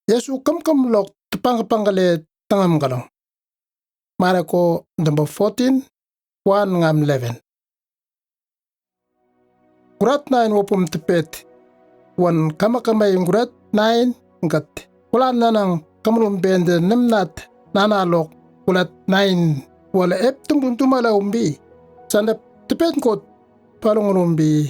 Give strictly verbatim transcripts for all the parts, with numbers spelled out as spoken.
Yesu kemkem lok tepangkepangkele tengam kelong. Mareko number fourteen, one ngam eleven. Gurat nain wopum tepet, wan kamakamai gurat nain ngat, kulan nanang kamalum bende nemnat nana lok gulat nain wala ep tumbum tumala umbi. Sandap tepet kot palung umbi,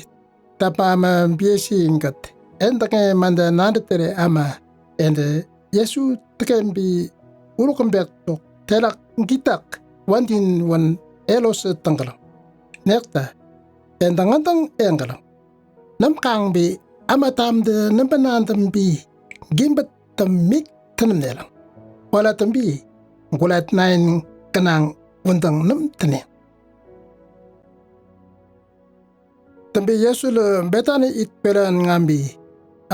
tapa ama biesi ngat, en dake manda nanda tere ama, ende Yesu tekembi uluk kembek tok telak ngitak wandin wan elose tengkelang. Nekta, ende ngenteng engkelang. Nemkangbi ama tamde nembenandembi gimbet temik tenemnelang. Wala tembi gulat nain kenang wendang nem tene. Tembi Yesu le Betani it pelan ngambi,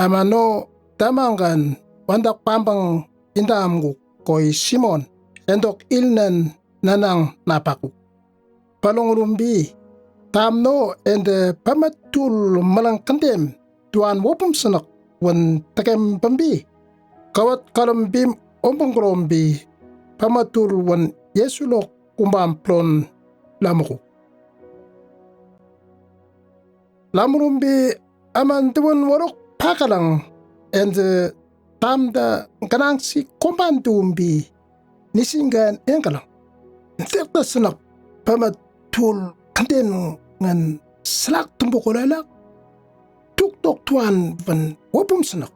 ama no tamangkan wandak pambang indam kuk koi Simon, endok ilnen nanang napakuk. Palung rumbi, tam no ende pamatul malang kendem tuan wopum senak wan tekem pembi. Kawat kalem bim ompeng kerombi pamatul wan Yesu lok kumbam plon lamukuk. Lamurumbi aman tuan warok pakalang, ende tamda kenang si kompan tumbi nisinggan engkelang. Ntekta senak pamatul kenden ngan selak tembo kolalak. Tuktok tuan wan wopum senak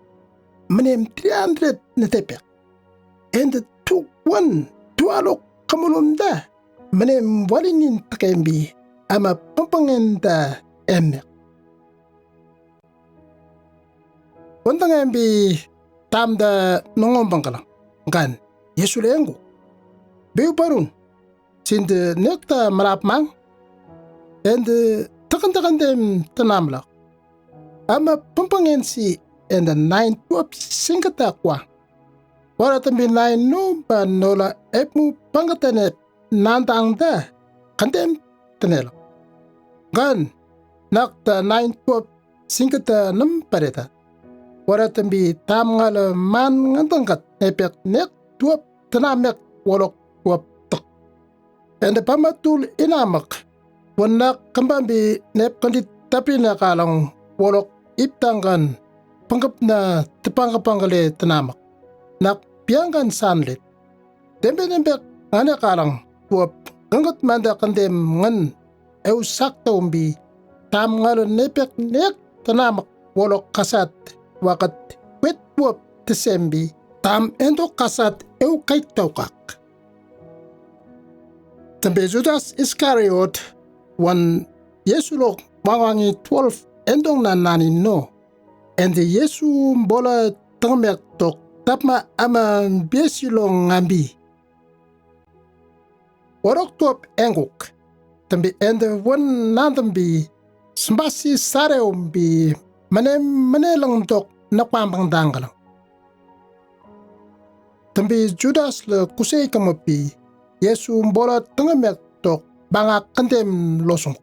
menem triandret netepek. Ende tuk wan tualok kemulumda menem walinin tekembi ama pempengen da emnek. Wendang embi tamda nongombang kelang. Ngan Yesu le engkuk, beu barun, sinde nekta melap mang, ende teken-teken dem tenamlak. Ama pempengen si ende nain tuap singketa kwang. Wara tembi nain no ba nola epmu pangketen ep nandang da kendem tenelak. Ngan nakta nain tuap singketa nem pareta. Wara tembi tam ngala man ngenteng kat nepek nek tuap tenamek wolok tuap tek. Ende pamatul inamak, wan nak kembambi nep kendit tapi na kalang wolok iptangkan pengkep na tepangkepangkele tenamak. Nak piangkan sanlet. Dembe nembek ngane kalang tuap genget manda kendem ngen eu sakta umbi, tam ngala nepek nek tenamak wolok kasat wakat wet tuap tesembi, tam endok kasat eu kait taukak. Tembe Judas Iskariot, wan Yesu lok wangwangi twelve endong na nanin no. Ende Yesu mbola tengemek tok tapma ama biesi long ngambi. Warok tuap engkuk. Tembi ende wan nandembi sembasi sareu mbi menem meneleng tok nakwang pangdang kelang. Tembi Judas le kusei kemepi, Yesu mbola tengemek tok bangak kendem losong.